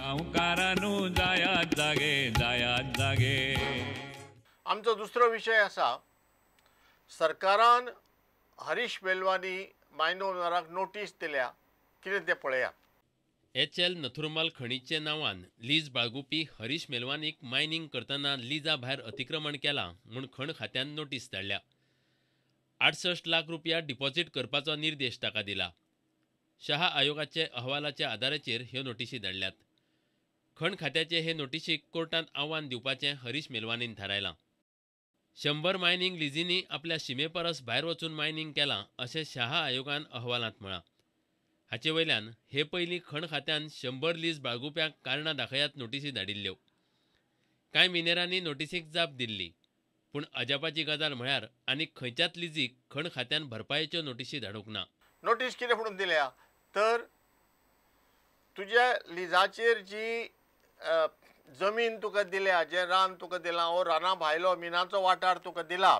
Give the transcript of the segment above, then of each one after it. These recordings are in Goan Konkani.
गांवकारानू जायात जागे, जायात जागे. आमचो दुसरो विशय आसा, सरकारान हरीश मेलवानी मायन ओनराक नोटीस दिल्या, कितें तें पळयात. एच.एल. नथुरमल खणीचे नांवान लीज बाळगुपी हरीश मेलवानीक मायनिंग करतना लिजा भायर अतिक्रमण केलां म्हूण खण खात्यान नोटीस धाडल्या. 68 लाख रुपया डिपॉझिट करपाचो निर्देश ताका दिला. शहा आयोगाचे अहवालाच्या आदाराचेर ह्यो नोटिशी धाडल्यात. खण खात्याचे हे नोटिशीक कोर्टांत आव्हान दिवपाचें हरीश मेलवानीन थारायलां. 100 मायनिंग लिजींनी आपल्या शिमे परस भायर वचून मायनिंग केलां अशें शहा आयोगान अहवालांत म्हळां. हाचे वयल्यान हे पयलीं खण खात्यान 100 लीज बाळगुप्यांक कारणां दाखयात नोटिसी धाडिल्ल्यो. कांय मिनेरांनी नोटिसीक जाप दिल्ली, पूण अजापाची गजाल म्हळ्यार आनी खंयच्याच लिजीक खण खात्यान भरपायेच्यो नोटिसी धाडूंक ना. नोटीस कितें म्हणून दिल्या तर तुज्या लिजाचेर जी जमीन तुका दिल्या, जें रान तुका दिलां, वो राना भायलो मिनाचो वाठार तुका दिला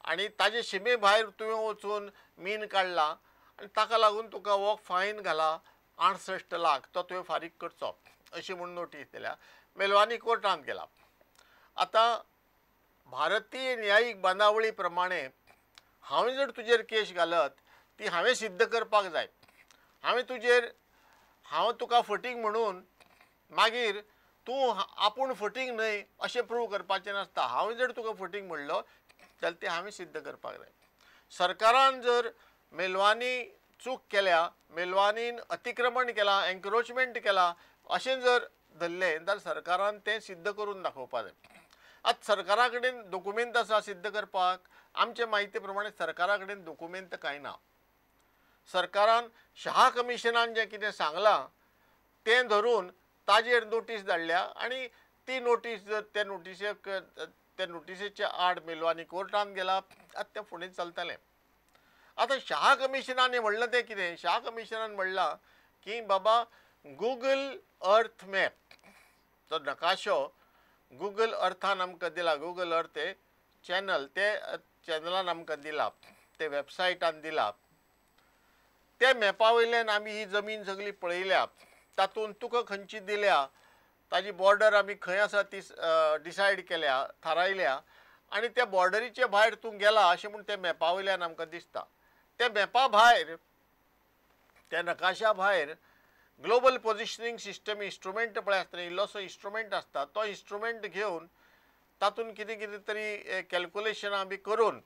आनी ताजे शिमे भायर तुवें वचून मीन काडला आनी ताका लागून तुका हो फायन घाला 68 लाख, तो तुवें फारीक करचो अशी म्हूण नोटीस दिल्या. मेलवानी कोर्टांत गेला. आतां भारतीय न्यायीक बांदावळी प्रमाणे हांवें जर तुजेर केश घालत ती हांवें सिद्ध करपाक जाय. हांवें तुजेर, हांव तुका फटींग म्हणून मागीर तूं आपूण फटींग न्हय अशें प्रूव करपाचें नासता. हांवें जर तुका फटींग म्हणलो जाल्यार तें हांवें सिद्ध करपाक जाय. सरकारान जर मेलवानी चूक केल्या, मेलवानीन अतिक्रमण केलां, एन्क्रोचमेंट केलां अशें जर धरलें जाल्यार सरकारान तें सिद्ध करून दाखोवपाक जाय. आतां सरकारा कडेन दोकुमेंत आसा सिद्ध करपाक? आमचे म्हायती प्रमाणे सरकारा कडेन दोकुमेंत कांय ना. सरकारान शहा कमिशनान जें कितें सांगलां तें धरून ताजेर नोटीस धाडल्या आनी ती नोटीस जर त्या नोटिसेक, त्या नोटिसेच्या आड मेलवानी कोर्टांत गेला. आतां तें फुडें चलतलें. आतां शहा कमिशनान म्हणलां तें कितें? शहा कमिशनान म्हणलां की बाबा गुगल अर्थ मॅप, तो नकाशो गुगल अर्थान आमकां दिला, गुगल अर्थ हे चॅनल, ते चॅनलान आमकां दिला, ते वेबसायटान दिला, त्या मॅपा वयल्यान आमी ही जमीन सगळी पळयल्या, तातूंत तुका खंयची दिल्या, ताजी बॉर्डर आमी खंय आसा ती डिसायड केल्या, थारायल्या आनी त्या बॉर्डरीचे भायर तूं गेला अशें म्हूण त्या मॅपा वयल्यान आमकां दिसता. त्या मॅपा भायर, त्या नकाशा भायर ग्लोबल पोजिशनींग सिस्टम इन्स्ट्रुमेंट पळय आसतना इल्लोसो इन्स्ट्रुमेंट आसता, तो इन्स्ट्रुमेंट घेवन तातूंत कितें कितें तरी कॅल्कुलेशनां बी करून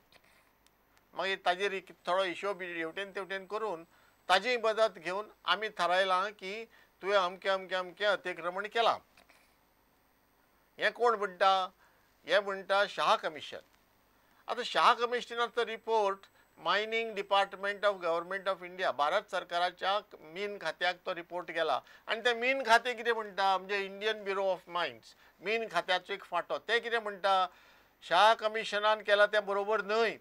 मागीर ताजेर थोडो हिशोब हेवटेन तेवटेन करून ताजी मदत घेवन आमी थारायलां की तुवें अमकें अमकें अमकें अतिक्रमण केलां. हें कोण म्हणटा? हें म्हणटा शहा कमिशन. आतां Shah कमिशनाचो report mining department of government of India, Bharat सरकाराच्या मीन खात्याक तो रिपोर्ट गेला आनी तें मीन खातें कितें म्हणटा, म्हणजे इंडियन ब्युरो ऑफ मायन्स, मीन खात्याचो एक फांटो, तें कितें म्हणटा, शहा कमिशनान केलां तें बरोबर न्हय.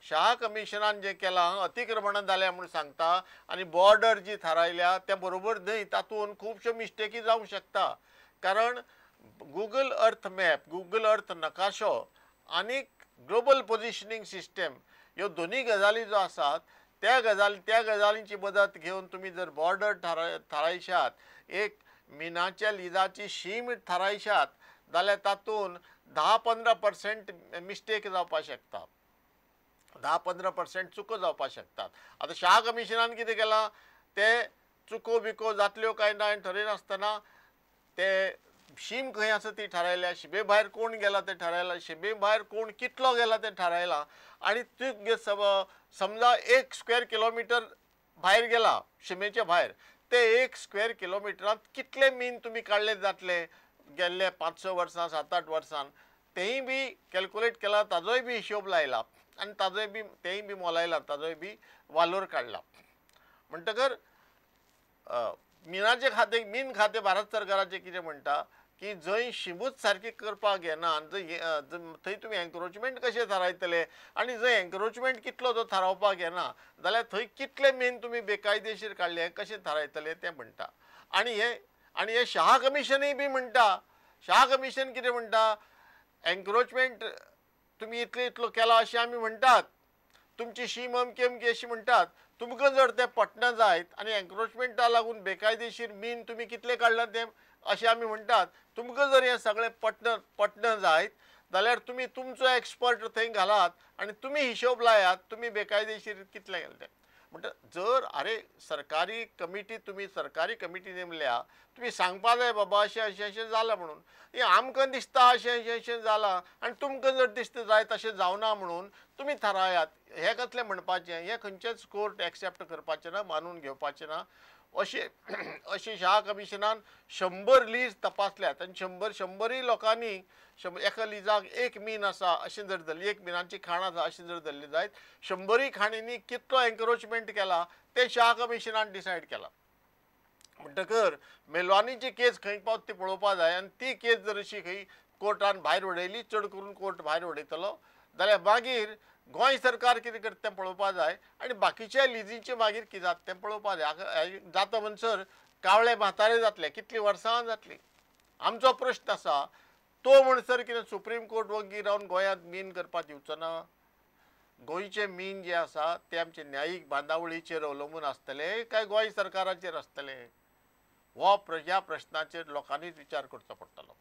शहा कमिशनान जें केलां अतिक्रमणां जाल्या म्हूण सांगता आनी बॉर्डर जी थारायल्या तें बरोबर न्हय, तातूंत खुबश्यो मिस्टेकी जावंक शकता. कारण Google Earth map, Google Earth नकाशो आनी ग्लोबल पोजिशनींग सिस्टम ह्यो दोनूय गजाली ज्यो आसात त्या गजालींची मदत घेवन तुमी जर बॉर्डर थारायशात, एक मिनाच्या लिजाची शीम थारायशात जाल्यार तातूंत 10-15% मिस्टेक जावपाक शकता, 10-15% चुको जावपाक शकतात. आतां शहा कमिशनान कितें केलां, ते चुको बिको जातल्यो काय ना ठरयनासतना ते शीम खंय आसा ती थारायल्या, शिमे भायर कोण गेला तें थारायलां, शिमे भायर कोण कितलो गेला तें थारायलां आनी तूं समजा 1 स्क्वेअर किलोमिटर भायर गेला शिमेच्या भायर, ते 1 स्क्वेअर किलोमिटरांत कितले मीन तुमी काडले जातले गेल्ले 5-6 वर्सां, 7-8 वर्सान, तेंय बी कॅल्कुलेट केला, ताजोय बी हिशोब लायला आनी ताजोय बी तेंय बी मोलायला, ताजोय बी वालोर काडला. म्हणटकर मिनाचें खातें, मीन खातें भारत सरकाराचें कितें म्हणटा की जंय शिमूच सारकी करपाक येना आनी जंय थंय तुमी एन्क्रोचमेंट कशें थारायतले आनी जंय एन्क्रोचमेंट कितलो तो थारावपाक येना जाल्यार थंय कितले मीन तुमी बेकायदेशीर काडले कशें थारायतले तें म्हणटा. आनी हे शहा कमिशनूय बी म्हणटा, शहा कमिशन कितें म्हणटा, एन्क्रोचमेंट तुमी इतले इतलो केला अशें आमी म्हणटात, तुमची शीम अमकी अमकी अशी म्हणटात, तुमकां जर तें पटना जायत आनी एन्क्रोचमेंटा लागून बेकायदेशीर मीन तुमी कितलें काडलां तें अशें आमी म्हणटात, तुमकां जर हें सगळें पटना जायत जाल्यार तुमी तुमचो एक्सपर्ट थंय घालात आनी तुमी हिशोब लायात तुमी बेकायदेशीर कितले गेले ते. म्हणटा जर आरे सरकारी कमिटी, तुमी सरकारी कमिटी नेमल्या, तुमी सांगपा जाय बाबा अशें अशें अशें जालां म्हणून, हें आमकां दिसता अशें अशें अशें जालां आनी तुमकां जर दिसता जाय तशें जावना म्हणून तुमी थारायात. हें कसलें म्हणपाचें? हें खंयचेंच कोर्ट एक्सेप्ट करपाचें ना, मानून घेवपाचें ना. अशें अशें शाह कमिशनान 100 लीज तपासल्यात आनी 100 लोकांनी एका लिजाक एक मीन आसा अशें जर धरली, एक मिनाची खाण आसा अशें जर धरली जायत, 100 खाणींनी कितलो एन्क्रोचमेंट केला तें शाह कमिशनान डिसायड केलां. म्हणटकर मेलवानीची केस खंय पावत ती पळोवपा जाय आनी ती केस जर अशी खंय कोर्टान भायर उडयली, चड करून कोर्ट भायर उडयतलो जाल्यार मागीर गोंय सरकार कितें करता तें पळोवपा जाय आनी बाकीच्या लिजींचें मागीर कितें जाता तें पळोवपा जाय. जाता म्हणसर कावळे म्हातारे जातले, कितलीं वर्सां जातलीं. आमचो प्रश्न आसा तो म्हणसर कितें सुप्रीम कोर्ट वग्गी रावन गोंयांत मीन करपाक दिवचो ना? गोंयचें मीन जें आसा तें आमचे न्यायीक बांदावळीचेर अवलंबून आसतलें काय गोंय सरकाराचेर आसतलें? हो ह्या प्रश्नाचेर लोकांनीच विचार करचो पडटलो.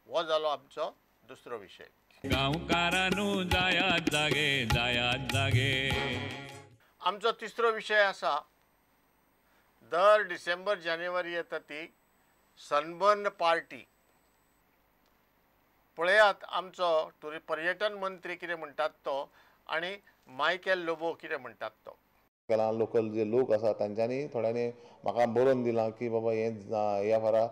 हो जालो आमचो दुसरो विशय. गांवकारांनो जायात जागे, जायात जागे. आमचो तिसरो विशय आसा, दर डिसेंबर जानेवारी येता ती सनबर्न पार्टी. पळयात आमचो पर्यटन मंत्री कितें म्हणटात तो आनी मायकल लोबो कितें म्हणटात तो. लोकल जे लोक आसा तांच्यांनी थोड्यांनी म्हाका बरोवन दिलां की बाबा हें ह्या फारा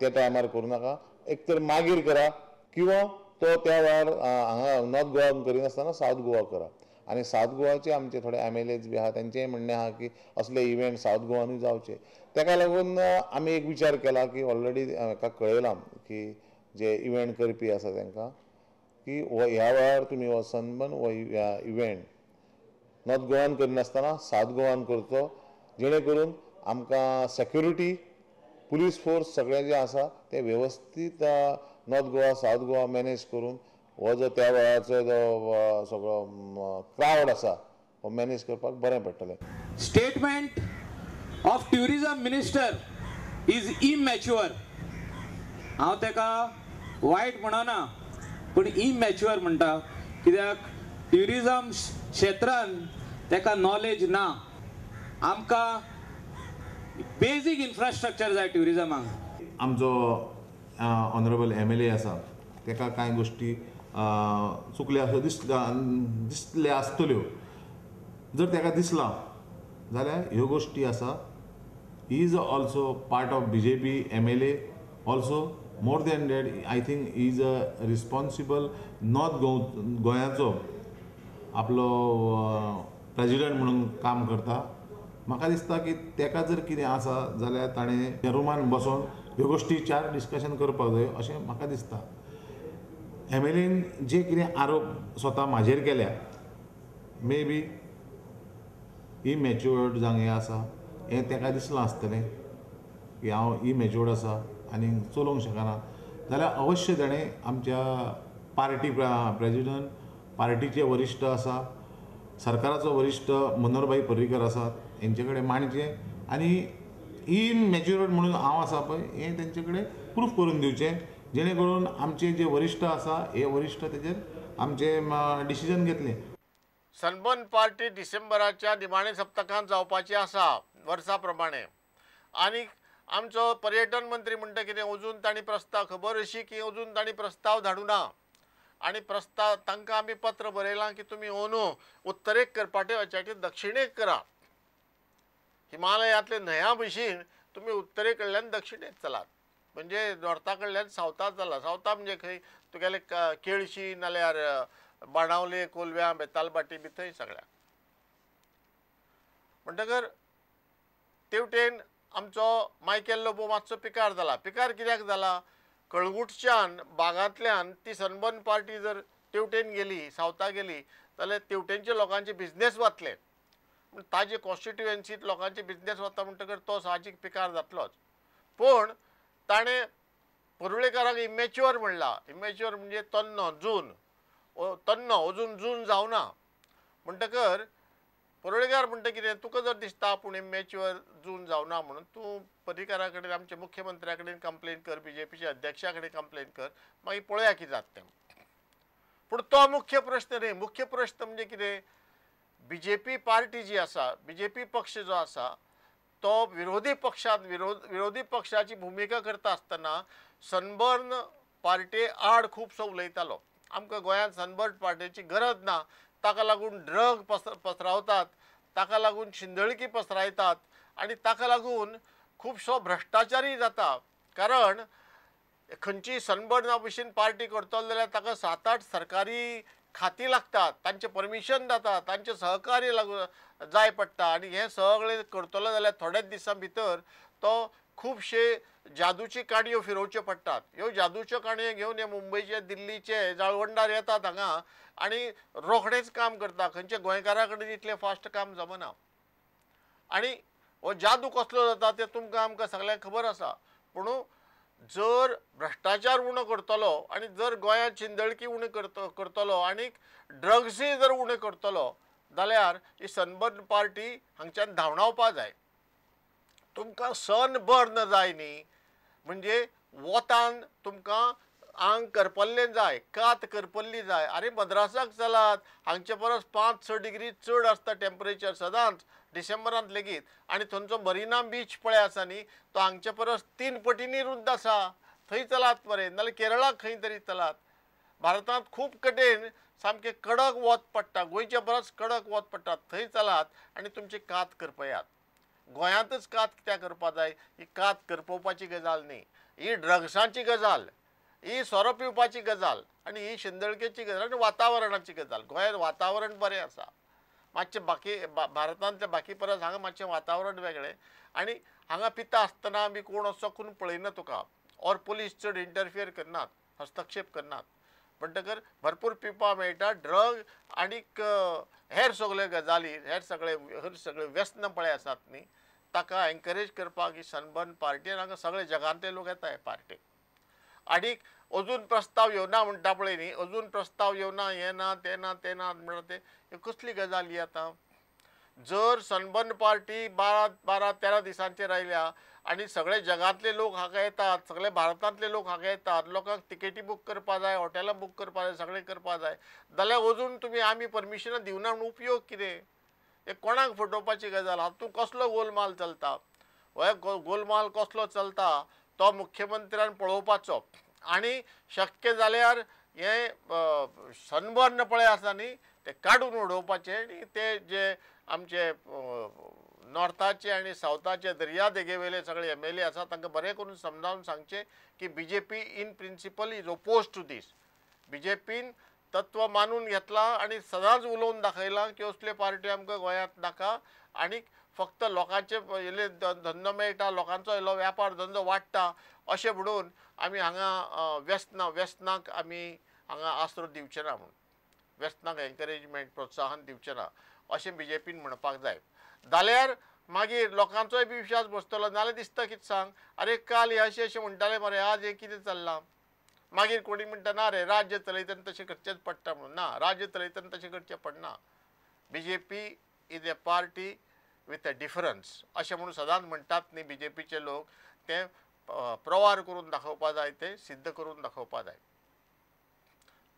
त्या टायमार करूं नाका, एक तर मागीर करा किंवा तो त्या वेळार हांगा नॉर्थ गोवा करिनासतना सावथ गोवा करा. आनी सावथ गोवाचे आमचे थोडे MLAs बी आहा तांचेंय म्हणणें आहा की असले इव्हेंट सावथ गोवानूय जावचे. ताका लागून आमी एक विचार केला की ऑलरेडी हाका कळयलां की जे इव्हेंट करपी आसा तांकां की ह्या वेळार तुमी हो सनबर्न हो इव्हेंट नॉर्थ गोवान करिनासतना सावथ गोवान करचो, जेणे करून आमकां सेक्युरिटी पुलीस फोर्स सगळें जें आसा तें वेवस्थीत North Goa South Goa manage करून हो जो त्या वेळाचो जो सगळो क्रावड आसा हो मॅनेज करपाक बरें पडटलें. Statement of tourism minister is immature. हांव ताका वायट म्हणना पूण इमॅच्युअर म्हणटा, कित्याक ट्युरिजम क्षेत्रान ताका नॉलेज ना. आमकां बेजीक इन्फ्रास्ट्रक्चर जाय ट्युरिजमाक. आमचो ऑनरेबल MLA आसा ताका कांय गोश्टी चुकल्या अश्यो दिसल्या आसतल्यो, जर ताका दिसलां जाल्यार ह्यो गोश्टी आसा. He is also part of BJP MLA also. More than that I think he is a responsible North गोंयाचो आपलो प्रेजिडंट म्हणून काम करता. म्हाका दिसता की ताका जर कितें आसा जाल्यार ताणें रुमान बसोन ह्यो गोश्टी चार डिस्कशन करपाक जाय अशें म्हाका दिसता. MLAन जे कितें आरोप स्वता म्हाजेर केल्या मे बी इमॅच्युअर्ड जावं हें आसा हें ताका दिसलां आसतलें की हांव इमॅच्युअर्ड आसा आनी चलोवंक शकना, जाल्यार अवश्य ताणें आमच्या पार्टी प्रेजिडंट, पार्टीचे वरिश्ठ आसा, सरकाराचो वरिश्ठ मनोहरभाई पर्रीकर आसात, हेंचे कडेन मांडचें आनी इमॅच्युअर्ड म्हणून हांव आसा पळय हें तेंचे कडेन प्रूफ करून दिवचें, जेणे करून आमचे जे वरिश्ठ आसा हे वरिश्ठ तेजेर आमचे डिसिजन घेतले. सनबर्न पार्टी डिसेंबराच्या निमाणे सप्तकांत जावपाची आसा वर्सा प्रमाणे. आनी आमचो पर्यटन मंत्री म्हणटा कितें अजून तांणी प्रस्ताव, खबर अशी की अजून तांणी प्रस्ताव धाडूना आनी प्रस्ताव तांकां आमी पत्र बरयलां की तुमी अंदू उत्तरेक करपाटे वचचे दक्षिणेक करा, हिमालयांतले न्हंया भशेन तुमी उत्तरे कडल्यान दक्षिणेक चलात, म्हणजे नॉर्था कडल्यान सावथा चला. सावथा म्हणजे खंय तुगेले केळशी नाल्यार बाणावले, कोलव्यां, बेतालबाटी बी थंय सगळ्याक. म्हणटकर तेवटेन आमचो मायकल लोबो मातसो पिकार जाला. पिकार कित्याक जाला? कळंगूटच्यान बागांतल्यान ती सनबर्न पार्टी जर तेवटेन गेली, सावथा गेली जाल्यार तेवटेनचे लोकांचे बिजनेस वतले, पूण ताजे कॉन्स्टिट्युएन्सीत लोकांचे बिजनेस वता म्हणटकर तो साहजीक पिकार जातलोच. पूण ताणें परुळेकाराक इमॅच्युअर म्हणला. इमॅच्युअर म्हणजे तन्नो, जून, तन्नो अजून जून जावना. म्हणटकर परुळेकार म्हणटा कितें, तुका जर दिसता आपूण इमॅच्युअर जून जावना म्हणून तूं पर्रीकारा कडेन, आमच्या मुख्यमंत्र्या कडेन कंप्लेन कर, बीजेपीच्या अध्यक्षा कडेन कंप्लेन कर, मागीर पळोवया कितें जाता तें. पूण तो मुख्य प्रश्न न्ही. मुख्य प्रश्न म्हणजे कितें, बीजेपी पार्टी जी आसा, बीजेपी पक्ष जो आसा तो विरोधी पक्षांत विरोधी पक्षाची भुमिका करता आसतना सनबर्न पार्टी आड खुबसो उलयतालो. आमकां गोंयांत सनबर्न पार्टीची गरज ना, ताका लागून ड्रग पसरावतात, ताका लागून शिंदळकी पसरायतात आनी ताका लागून खुबसो भ्रश्टाचारय जाता. कारण खंयची सनबर्ना भशेन पार्टी करतलो जाल्यार ताका 7-8 सरकारी खातीं लागतात, तांचें परमिशन जाता, तांचें सहकार्य लागू जाय पडटा आनी हें सगळें करतलो जाल्यार थोड्याच दिसां भितर तो खुबशे जादूची काणयो फिरोवच्यो पडटात. ह्यो जादूच्यो काणयो घेवन हे मुंबयचे, दिल्लीचे जाळवणदार येतात हांगा आनी रोखडेंच काम करता. खंयच्या गोंयकारा कडेन इतलें फास्ट काम जमना आनी हो जादू कसलो जाता तें तुमकां आमकां सगळ्यांक खबर आसा. पूण जर भ्रश्टाचार उणो करतलो आनी जर गोंयांत शिंदळकी उणी करतलो आनी ड्रग्सूय जर उणें करतलो जाल्यार ही सनबर्न पार्टी हांगच्यान धांवडावपा जाय. तुमकां सनबर्न जाय न्ही, म्हणजे वतान तुमकां आंग करपल्लें जाय, कात करपल्ली जाय. आरे मद्रासाक चलात, हांगचे परस 5-6 डिग्री चड आसता टेम्परेचर सदांच डिसेंबरांत लेगीत, आनी थंयचो मरिना बीच पळय आसा न्ही तो हांगचे परस 3 पटींनी रुंद आसा. थंय चलात मरे, नाल्यार केरळाक खंय तरी चलात. भारतांत खूब कडेन सामकें कडक वत पडटा, गोंयचे परस कडक वत पडटा, थंय चलात आनी तुमची कात करपयात. गोंयांतच कात कित्याक करपा जाय? ही कात करपोवपाची गजाल न्ही, ही ड्रग्सांची गजाल, ही सोरो पिवपाची गजाल आनी ही शिंदळकेची गजाल आनी वातावरणाची गजाल. गोंयांत वातावरण बरें आसा, मातशें बाकी भारतांतल्या बाकी परस हांगा मातशें वातावरण वेगळें आनी हांगा पिता आसतना आमी कोण असो कोण पळयना तुका, ऑर पुलीस चड इंटरफियर करनात, हस्तक्षेप करनात. म्हणटकर भरपूर पिवपा मेळटा. ड्रग आनीक हेर सगळे गजाली, हेर सगळे व्यसन पळय आसात न्ही, ताका एनकरेज करपाक ही सनबर्न पार्टी आनी हांगा सगळे जगांतले लोक येता हे पार्टीक. आनीक अजून प्रस्ताव येवना म्हणटा पळय न्ही, अजून प्रस्ताव येवना, हें ना तें ना तें ना म्हणटा तें कसली गजाल ही आतां? जर सनबर्न पार्टी 12-13 दिसांचेर आयल्या आनी सगळे जगांतले लोक हांगा येतात, सगळे भारतांतले लोक हांगा येतात, लोकांक तिकेटी बूक करपा जाय, हॉटेलां बूक करपा जाय, सगळें करपा जाय, जाल्यार अजून तुमी आमी परमिशनां दिवना म्हूण उपयोग कितें? हें कोणाक फटोवपाची गजाल? हातूंत कसलो गोलमाल चलता? हो गोलमाल कसलो चलता तो मुख्यमंत्र्यान पळोवपाचो आनी शक्य जाल्यार हें सनबर्न पळय आसा न्ही ते काडून उडोवपाचें आनी ते जे आमचे नॉर्थाचे आनी सावथाचे दर्या देगेवेले सगळे MLA आसा तांकां बरें करून समजावन सांगचें की BJP in principle is oppose to this. बीजेपीन तत्व मानून घेतलां आनी सदांच उलोवन दाखयलां की असल्यो पार्टी आमकां गोंयांत नाका आनी फक्त लोकांचे इल्ले धंदो मेळटा, लोकांचो इल्लो व्यापार धंदो वाडटा अशें म्हणून आमी हांगा व्यसनाक आमी हांगा आसरो दिवचे ना, म्हणून व्यसनाक एनकरेजमेंट प्रोत्साहन दिवचें ना अशें बीजेपीन म्हणपाक जाय. जाल्यार मागीर लोकांचोय बी विश्वास बसतलो. नाल्यार दिसता कितें सांग, आरे काल हे अशें अशें म्हणटाले मरे, आज हें कितें चल्लां? मागीर कोणी म्हणटा ना रे राज्य चलयतना तशें करचेंच पडटा म्हणून. ना, राज्य चलयतना तशें करचें पडना. BJP is a party with a difference अशें म्हणून सदांच म्हणटात न्ही बीजेपीचे लोक, ते प्रवार करून दाखोवपा जाय, ते सिद्ध करून दाखोवपा जाय.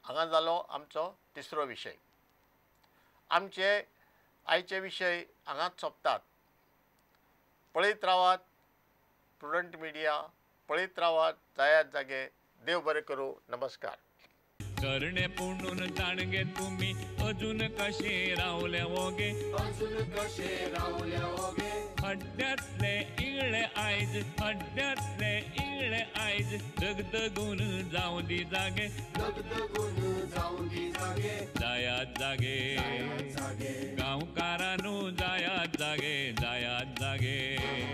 हांगा जालो आमचो तिसरो विशय. आमचे आयचे विशय हांगाच सोंपतात. पळयत रावात प्रुडंट मिडिया, पळयत रावात जायात जागे. देव बरें करूं. नमस्कार. करणे पुणून ताणगे तुमी अजून कशे रावले ओगे, अजून कशे रावले ओगे, हड्ड्यांतले इगळे आयज, हड्ड्यांतले इगळे आयज, दगदगून जावं दी जागे, दगदगून जावं दी जागे, जायात जागे गांवकारानू, जायात जागे, जायात जागे.